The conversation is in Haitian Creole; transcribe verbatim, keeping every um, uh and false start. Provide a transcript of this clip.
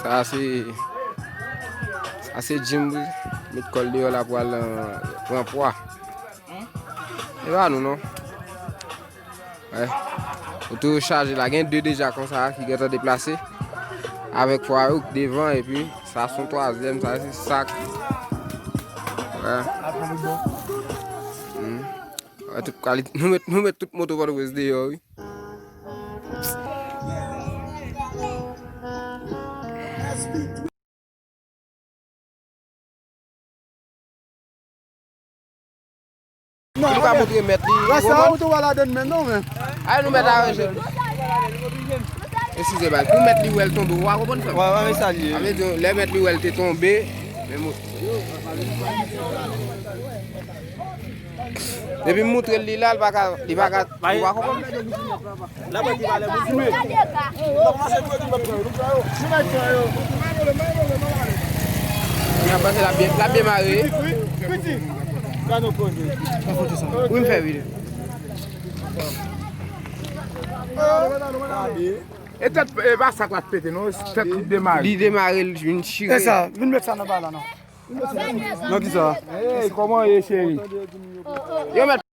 Sa se, sa se Jim wi. Met kò l deyò la pou al, euh, pran pwa. E pa nou non. Wè. Oto yo chaje la. Gen de deja konsa ki gentan deplase. Avèk pwa yo devan epi sa se yon twazyèm, sa se sak. Wè. Hmm. Wè, tout kalite. Nou met, nou met tout moto Pòtoprens deyò wi. Li pa montre mèt li. Rasta a ou tou wè ladann men non men. Ay nou mèt aranje. Eskize bay. Pou mèt li wè l tonbe, ou pa konprann frè m? Wè, wè, sa li ye. Sa vle di lè mèt li wè l te tonbe, men mo- Depi m moutre l li la, li pa ka, li pa ka, ou pa konprann? N ap panse l ap byen, l ap byen mare. Wi, m fè videyo. E tèt, e pa sak la t pete, non, tèt li demare. Li demare, l vin chire. E sa, vin met sa nan ba la, non. Non, ki sa? Ey, kòman ye, cheri? Yo mèt